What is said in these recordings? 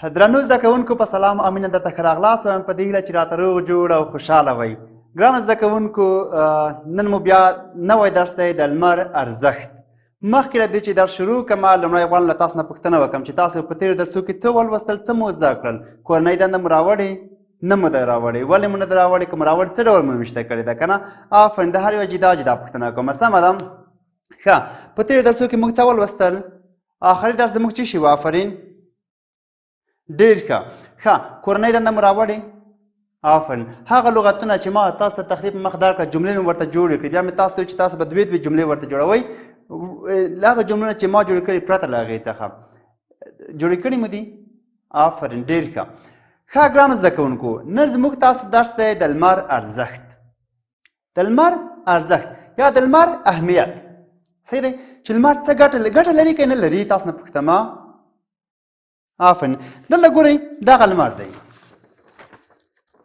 درنو زده کوونکو په سلام او مینه درته ښه راغلاست وایم، په دې هیله چې راته روغ جوړ او خوشحاله وئ. ګرانو زده کوونکو، نن مو بیا نوی درس دی، د لمر ارزښت. مخکې له دې چې درس شروع کړم، لومړی غواړم له تاسو نه پوښتنه وکړم چې تاسو په تېرو درسو کې څه ولوستل، څه مو زده کړل؟ کورنۍ دنده مو راوړې نه مو ده راوړې؟ ولې مو نه ده راوړې؟ که مو راوړې، څه ډول مو ویشته کړې ده؟ که نه، آفرین. د هر یوه جدا جدا پوښتنه کوم، سمه ده؟ ښه، په تېرو درسو کې موږ څه ولوستل؟ آخري درس زموږ څه شي و؟ آفرین، ډېر ښه. ښه، کورنۍ دنده مو راوړې؟ آفرین. هغه لغتونه چې ما تاسو ته تخریب مخ درکړه، جملې مې ورته جوړې کړې، بیا مې تاسو ته چې تاسو به دوې دوې جملې ورته جوړوئ. له هغه جملونه چې ما جوړې کړې، پرته له هغې څخه جوړې کړې مو دي؟ آفرین، ډېر ښه. ښه ګرانو زده کوونکو، نن زموږ تاسو درس دی د لمر ارزښت. د لمر ارزښت یا د لمر اهمیت، صحیح دی؟ چې لمر څه ګټه لري که نه لري، تاسو نه پوښتم. آفرین. دلته ګورئ، دغه لمر دی،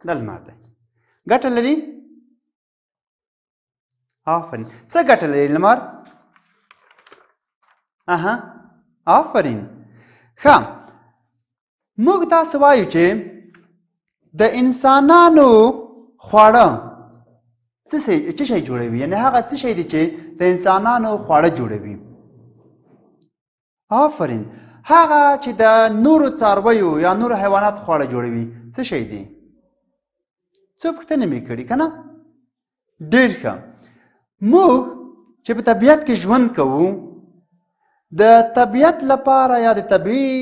دا لمر دی، ګټه لري. آفرین. څه ګټه لري لمر؟ اها، آفرین. ښه، موږ تاسو وایو چې د انسانانو خواړه څه شی جوړوي، یعنې هغه څه شی دي چې د انسانانو خواړه جوړوي؟ آفرین. هغه چې د نورو څارویو یا نورو حیواناتو خواړه جوړوي څه شی دي؟ څو پوښتنې مې کړي که نه؟ ډېر ښه. موږ چې په طبیعت کې ژوند کوو، د طبیعت لپاره یا د طبیعي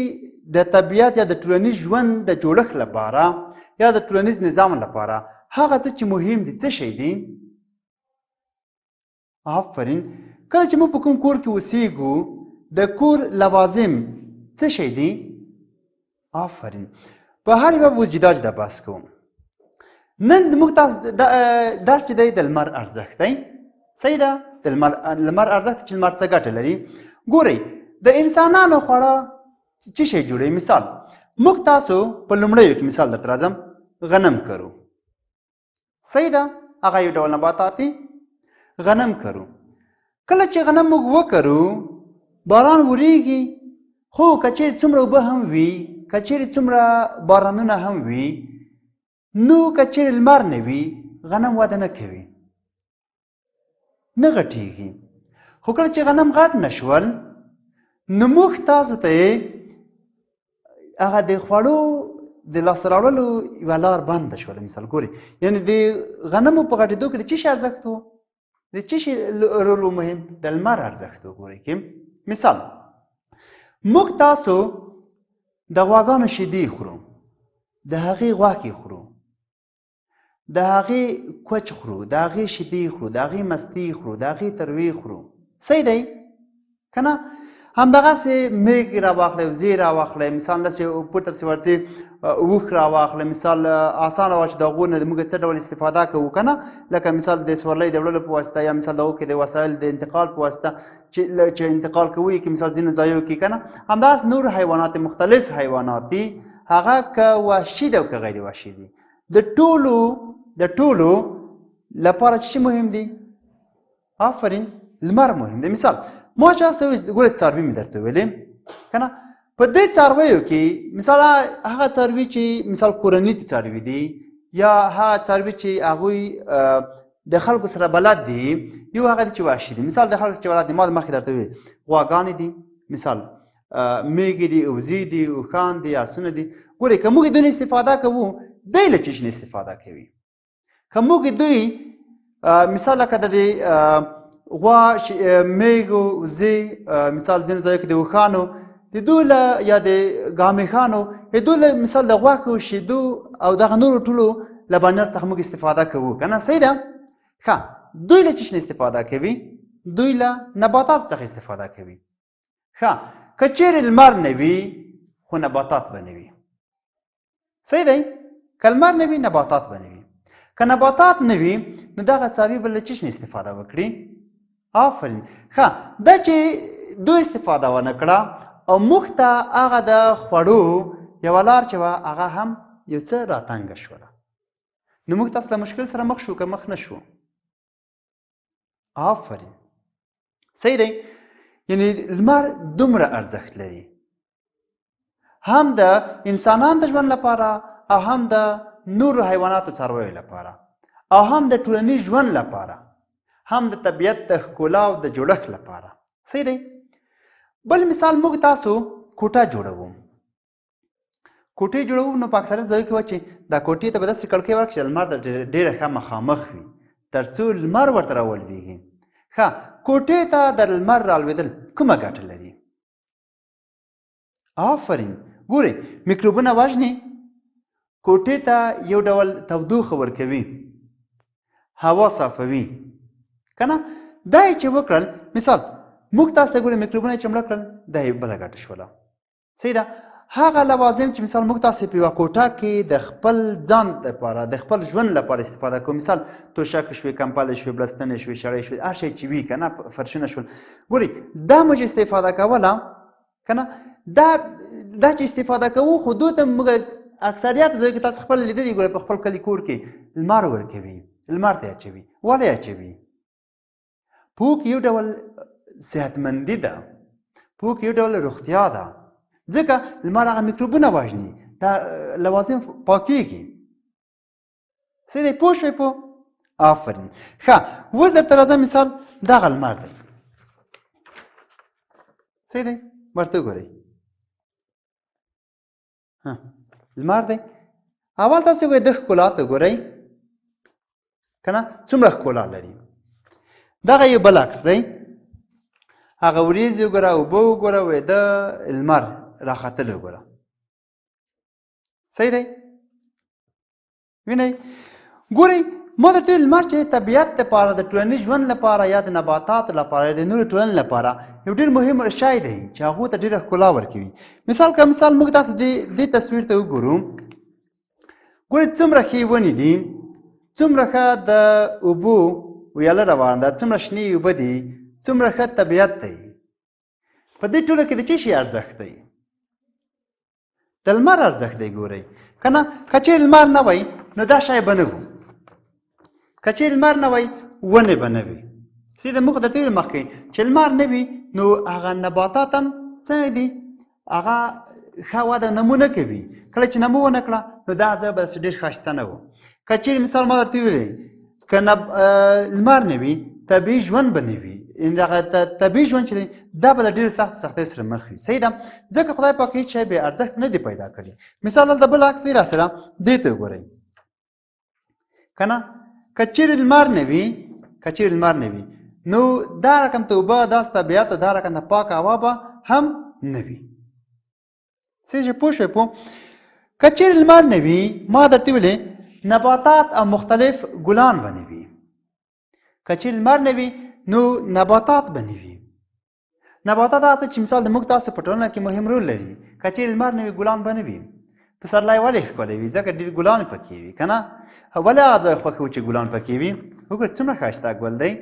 د طبیعت یا د ټولنیز ژوند د جوړښت لپاره یا د ټولنیز نظام لپاره هغه څه چې مهم دي څه شی دي؟ آفرین. کله چې موږ په کوم کور کې اوسیږو، د کور لوازم څه شی دي؟ آفرین. په هر یوه اوس جدا جدا بحث کوم. نن موږ تاسو درس چې دی د لمر ارزښت دی، صحیح ده؟ د لمر ارزښت چې لمر څه ګټه لري. ګورئ، د انسانانو خواړه څه شی جوړوي؟ مثال، موږ تاسو په لومړیو کې، مثال درته راځم، غنم کرو، صحیح ده؟ هغه یو ډول نباتات دي، غنم کرو. کله چې غنم موږ وکرو، باران وریږي، خو که چیرې څومره اوبه هم وي، که چیرې څومره بارانونه هم وي، نو که چیرې لمر نه وي، غنم وده نه کوي، نه غټیږي. خو کله چې غنم غټ نه شول، نو موږ تاسو ته هغه د خوړو د لاسته راوړلو یوه لار بنده شوله. مثال ګورئ، یعنې د غنمو په غټېدو کې د څه شي ارزښت و، د څه شي رول و مهم؟ د لمر ارزښت و. ګورئ کې مثال، موږ تاسو د غواګانو شیدې خورو، د هغې غوښې خورو، د هغې کوچ خورو، د هغې شیدې خورو، د هغې مستې خورو، د هغې تروې خورو، صحیح دی که نه؟ همدغسې میږې راواخلئ، وزې راواخلئ، مثال داسې پورته پسې ورځې، اوښ راواخلئ، مثال اسانه وه چې د هغو نه موږ څه ډول استفاده کوو که نه؟ لکه مثال د سورلۍ د وړلو په واسطه، یا مثال د هغو کې د وسایل د انتقال په واسطه چې انتقال کوي کې مثال ځینو ځایو کې که نه؟ همداسې نور حیوانات، مختلف حیوانات دي، هغه که وحشي دي او که غیر وحشي دي، د ټولو لپاره چې مهم دي؟ آفرین، لمر مهم دی. مثال ما چې تاسو ته ګورئ، څاروي مې درته ویلې که نه؟ په دې څارویو کې مثال هغه څاروي چې مثال کورني څاروي دي، یا هغه څاروي چې هغوی د خلکو سره بلد دي، یو هغه دي چې وحشي دي. مثال د خلکو چې بلد دي، ما مخکې درته ویل، غواګانې دي، مثال میږې دي، اوزې دي، اوښان دي، اسونه دي. ګورئ، که موږ دوی استفاده کوو، دی له څه شي نه استفاده کوي؟ که موږ دوی مثال لکه د دې غوا، میږو، وزې، مثال ځینو ځایو کې د اوښانو، د دوی له یا د ګامیښانو، د دوی له مثال د غوښو، شیدو او دغه نورو ټولو لبنیات څخه موږ استفاده کوو که نه؟ صحیح ده؟ ښه، دوی له څه شي نه استفاده کوي؟ دوی له نباتات څخه استفاده کوي. ښه، که چیرې لمر نه وي، خو نباتات به نه وي، صحیح دی؟ که لمر نه وي، نباتات به نه وي. که نباتات نه وي، نو دغه څاروي به له څه شي نه استفاده وکړي؟ آفرین. ښه، دا چې دوی استفاده ونه کړه او موږ ته هغه د خوړو یوه لار چې وه، هغه هم یو څه راتنګه شوله، نو موږ تاسو له مشکل سره مخ شو که مخ نه شو؟ آفرین، صحیح دی. یعنی لمر دومره ارزښت لري. هم د انسانانو د ژوند لپاره او هم د نورو حیواناتو څارویو لپاره او هم د ټولنیز ژوند لپاره، هم د طبیعت د ښکلا او د جوړښت لپاره. صحیح دی. بل مثال، موږ تاسو کوټه جوړوو، کوټې جوړوو، نو په اکثریت ځایو کې وه چې دا کوټې ته به داسې کړکۍ ورکړي چې لمر ته ډېره ښه مخامخ وي، تر څو لمر ورته راولوېږي. ښه، کوټې ته د لمر رالوېدل کومه ګټه لري؟ آفرین، ګورئ، میکروبونه وژني، کوټې ته یو ډول تودوخه ورکوي، هوا صافوي که نه؟ دا یې چې وکړل، مثال موږ تاسو ته ګورئ، میکروبونه یې چې مړه کړل، دا یې بله ګټه شوله. صحیح ده. هغه لوازم چې مثال موږ تاسو په یوه کوټه کې د خپل ځان لپاره، د خپل ژوند لپاره استفاده کوو، مثال توشک شوې، کمپلې شوې، بړستنې شوې، شړۍ شوې، هر شی چې وي که نه، فرشونه شول، ګورئ دا موږ استفاده کوله که نه؟ دا چې استفاده کوو، خو دوی ته موږ اکثریت ځای کې تاسو خپل لیدلي، ګورئ، په خپل کلي کور کې لمر ورکوي، لمر ته اچوي. ولې اچوي؟ پوک یو ډول صحتمندي ده، پوک یو ډول روغتیا ده، ځکه لمر هغه میکروبونه وژني، دا لوازم پاکیږي. څه دی، پوه شوې؟ پوه، آفرین. ښه، اوس درته راځم، مثال دغه لمر دی، صحیح دی، ورته وګورئ. ها، لمر دی. اول تاسو ګورئ، د ښکلا ته ګورئ که نه، څومره ښکلا لري. دغه یو بل عکس دی، هغه وریځې وګوره، اوبه وګوره، وایي د لمر راختل وګوره. صحیح دی، وینئ، ګورئ، ما درته ویل لمر چې طبیعت لپاره، د ټولنیز ژوند لپاره یا د نباتاتو لپاره یا د نورو ټولنې لپاره یو ډېر مهم شی دی چې هغو ته ډېره ښکلا ورکوي. مثال که مثال موږ تاسو دې تصویر ته وګورو، ګورئ څومره ښې ونې دي، څومره ښه د اوبو ویاله روانه ده، څومره شنې اوبه دي، څومره ښه طبیعت دی. په دې ټولو کې د څه شي ارزښت دی؟ د لمر ارزښت دی. ګورئ که نه، که چېرې لمر نه وای نو دا شی به نه وو، که چېرې لمر نه وای ونې به نه وي. سیده موږ درته ویل مخکې چې لمر نه وي نو هغه نباتات هم څنګه دي، هغه ښه وده نمو نه کوي. کله چې نمو ونه کړه نو دا ځای به داسې ډېر ښایسته نه و. که چېرې مثال ما درته ویلی که لمر نه وي طبیعي ژوند به نه وي، دغه طبیعي ژوند چې دی دا به له ډېرو سختو سختیو سره مخ وي. صحیح ده، ځکه خدای پاک هېڅ شی بې ارزښت نه دی پیدا کړی. مثال دلته بل عکس دی راسره، دې ته وګورئ که نه، که چېرې لمر نه وي، که چېرې لمر نه وي نو دا رقم ته اوبه، داسې طبیعت او دا رقم ته پاکه هوا به هم نه وي. څه چې پوه شوې؟ پوه، که چېرې لمر نه وي، ما درته ویلې نباتات او مختلف ګلان به نه وي. که چېرې لمر نه وي نو نباتات به نه وي. نباتات هغه چې مثال د موږ تاسو په ټولنه کې مهم رول لري. که چېرې لمر نه وي ګلان به نه وي. پسرلی ولې ښکلی وي؟ ځکه ډېر ګلان پکې وي که نه؟ ولې هغه ځای خوښوو چې ګلان پکې وي؟ وګوره څومره ښایسته ګل دی،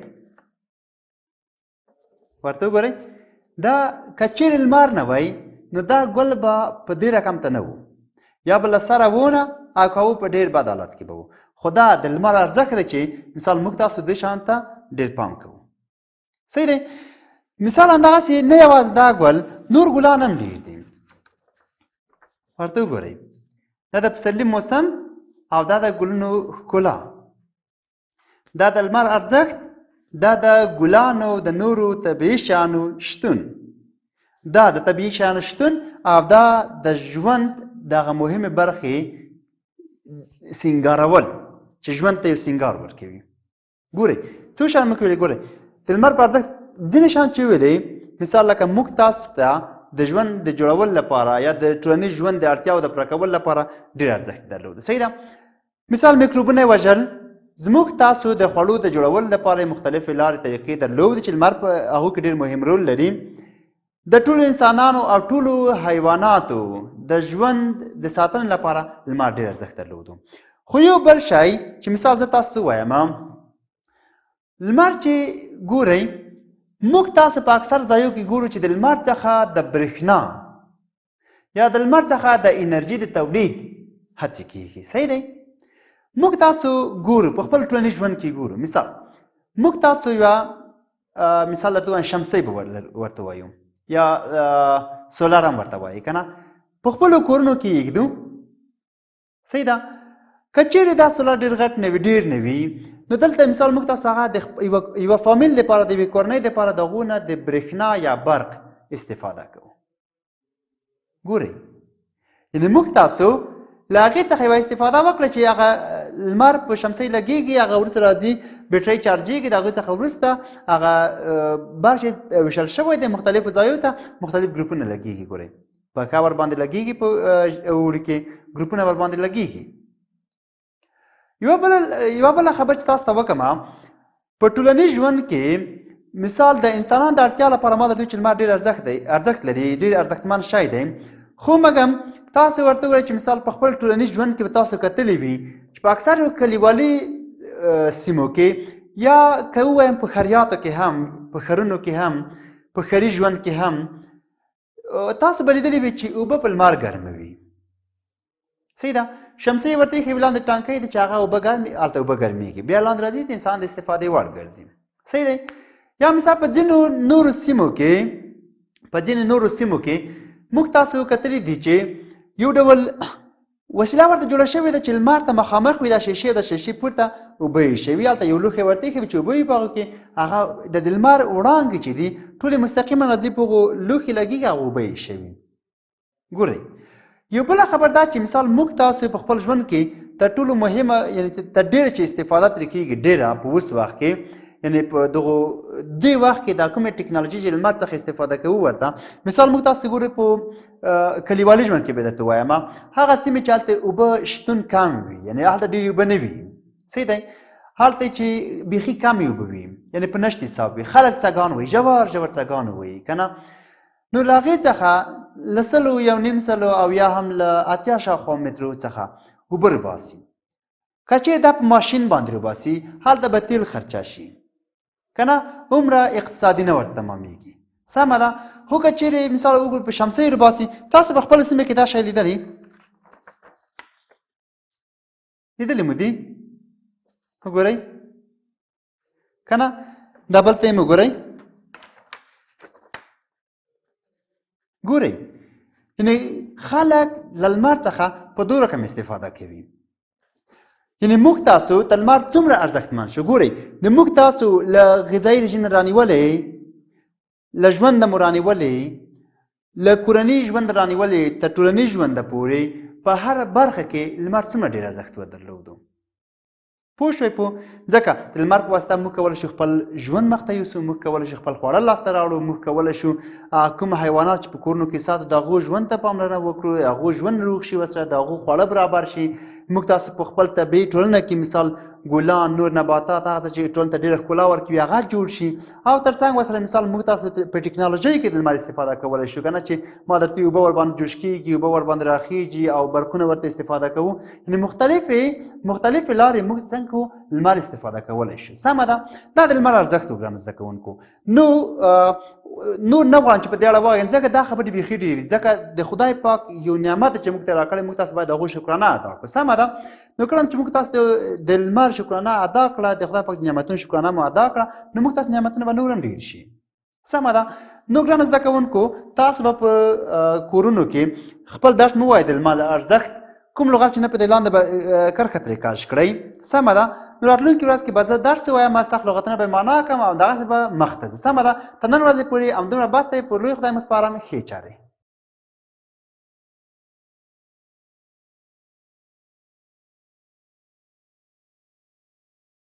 ورته وګورئ. دا که چېرې لمر نه وای نو دا ګل به په دې رقم ته نه و، یا به له سره و نه او که و په ډېر بد حالت کې به و. خو دا د لمر ارزښت دی چې مثال موږ تاسو دې شان ته ډېر پام کوو. صحیح دی. مثال همدغسې نه یوازې دا ګل، نور ګلان هم ډېر دي. ورته وګورئ، دا د پسرلي موسم او دا د ګلونو ښکلا، دا د لمر ارزښت، دا د ګلانو د نورو طبیعي شیانو شتون، دا د طبیعي شیانو شتون او دا د ژوند دغه مهمې برخې سینګارول چې ژوند ته یو سینګار ورکوي. ګورئ څو شیان موږ ویلي، ګورئ د لمر په ارزښت ځینې شیان چې ویلي، مثال لکه موږ تاسو ته د ژوند د جوړولو لپاره یا د ټولنیز ژوند د اړتیاو د پوره کولو لپاره ډېر ارزښت درلود. صحیح ده. مثال میکروبونه وژل، زموږ تاسو د خوړو د جوړولو لپاره مختلفې لارې طریقې درلودې چې لمر په هغو کې ډېر مهم رول لري. د ټولو انسانانو او ټولو حیواناتو د ژوند د ساتنې لپاره لمر ډېر ارزښت درلود. خو یو بل شی چې مثال زه تاسو ته ووایم، لمر چې ګورئ موږ تاسو په اکثر ځایو کې ګورو چې د لمر څخه د برېښنا یا د لمر څخه د انرژي د تولید هڅې کیږي. صحیح دی. موږ تاسو ګورو په خپل ټولنیز ژوند کې ګورو، مثال موږ تاسو یوه مثال درته وایم، شمسۍ به ورته وایو یا سولر هم ورته وایي که نه. په خپلو کورونو کې یې ږدو. صحیح ده. که چیرې دا سولر ډېر غټ نه وي، ډېر نه وي، نو دلته مثال موږ تاسو هغه د یوه فامیل دپاره، د یوې کورنۍ دپاره د هغو نه د برېښنا یا برق استفاده کوو. ګورئ، یعنې موږ تاسو له هغې څخه یوه استفاده وکړه چې هغه لمر په شمسۍ لګېږي، هغه وروسته راځي بیټرۍ چارجېږي، د هغې څخه وروسته هغه برق چې ویشل شوی دی مختلفو ځایو ته مختلف ګروپونه لګېږي. ګورئ، په ښه ورباندې لګېږي، په اوړي کې ګروپونه ورباندې لګېږي. یوه بله خبره چې تاسو ته وکړم، په ټولنیز ژوند کې مثال د انسانانو د اړتیا لپاره ما درته چې لمر ډېر ارزښت دی، ارزښت لري، ډېر ارزښتمن شی دی، خو مګم تاسو ورته وګورئ چې مثال په خپل ټولنیز ژوند کې به تاسو کتلی وي چې په اکثرو کلیوالي سیمو کې یا که ووایم په ښاریاتو کې هم، په ښارونو کې هم، په ښاري ژوند کې هم تاسو به لیدلي وي چې اوبه په لمر ګرموي. صحیح ده. شمسي یې ورته ایښې وي، لاندې ټانکۍ ده چې هغه اوبه ګرمي، هلته اوبه ګرمېږي، بیا لاندې راځي د انسان د استفادې وړ ګرځي. صحیح دی. یا مثال په ځینو نورو سیمو کې، په ځینو نورو سیمو کې موږ تاسو کتلي دي چې یو ډول وسیله ورته جوړه شوې ده چې لمر ته مخامخ وي، دا شیشې، د شیشې پورته اوبه یې شوي، هلته یو لوښی ورته ایښی وي چې اوبه وي په هغو کې، هغه د لمر وړانګې چې دي ټولې مستقیما راځي په هغو لوښي لګېږي، هغه اوبه یې شوي. ګورئ، یو بله خبر دا چې مثال موږ تاسو په خپل ژوند کې تر ټولو مهمه، یعنې تر ډېره چې استفاده ترې کېږي ډېره په اوس وخت کې، یعنې په دغو دې وخت کې دا کومې ټکنالوژي چې لمر څخه استفاده کوو ورته مثال موږ تاسو ګورئ په کلیوالي ژوند کې به درته ووایم، هغه سیمې چې هلته اوبه شتون کم وي، یعنې هلته ډېرې اوبه نه وي، صحیح دی، هلته چې بیخي کمې اوبه وي، یعنې په نشت حساب وي، خلک څګان وي، ژور ژور څګان وي که نه، نو له هغې څخه له سلو یو نیم سلو او یا هم له 80 شاوخوا مترو څخه اوبه رباسي. که چیرې دا په ماشین باندې رباسي، هلته به تیل خرچه شي که نه، هومره اقتصادي نه ورته تمامېږي. سمه ده. خو که چیرې مثال وګورو په شمسۍ رباسي، تاسو په خپله سیمه کې دا شی لیدلی؟ لیدلی مو دي؟ وګورئ که نه، دا بل ته یې وګورئ. ګورئ، یعنې خلک له لمر څخه په دوه رقم استفاده کوي. یعنې موږ تاسو ته لمر څومره ارزښتمن شو. ګورئ، د موږ تاسو له غذایي رژیم نه رانیولې، له ژونده مو رانیولې، له کورني ژوند رانیولې تر ټولنیز ژونده پورې په هره برخه کې لمر څومره ډېر ارزښت ودرلودو. پوه شوئ؟ پوه ځکه د لمر په واسطه موږ کولی شو خپل ژوند مخته یوسو، موږ کولی شو خپل خواړه لاسته راوړو، موږ کولی شو کوم حیوانات چې په کورونو کې ساتو د هغو ژوند ته پاملرنه وکړو، هغو ژوند روغ شي ورسره، د هغو خواړه برابر شي. موږ تاسو په خپل طبیعي ټولنه کې مثال ګلان، نور نباتات، هغه څه چې ټولنې ته ډېره ښکلا ورکوي هغه جوړ شي. او تر څنګ ورسره مثال موږ تاسو په ټکنالوژۍ کې د لمر استفاده کولی شو که نه، چې ما درته اوبه ورباندې جوش کېږي، اوبه ورباندې راخېږي او برقونه ورته استفاده کوو. یعنې مختلفې لارې موږ څنګه کوو لمر استفاده کولی شو. سمه ده. دا د لمر ارزښت و ګرانو زده کوونکو. نو نور نه غواړم چې په دې اړه ووایم، ځکه دا خبرې بیخي ډېرې دي، ځکه د خدای پاک یو نعمت چې موږ ته راکړی، موږ تاسو باید د هغو شکرانه ادا کړو. سمه ده. نو کله چې موږ تاسو د لمر شکرانه ادا کړه، د خدای پاک د نعمتونو شکرانه مو ادا کړه، نو موږ تاسو نعمتونه به نور هم ډېر شي. سمه ده. نو ګرانو زده کوونکو، تاسو به په کورونو کې خپل درس مو ووایئ د لمر ارزښت، کوم لغت چې نه په دې لاندې به کرښه ترې کش کړئ. سمه ده. نو راتلونکې ورځ کې به زه درس ووایم، سخت لغتونه به معنا کړم او دغسې به مخته ځي. سمه ده. تر نن ورځې پورې همدومره بس دی. پر لوی خدای مو سپارم. ښې چارې.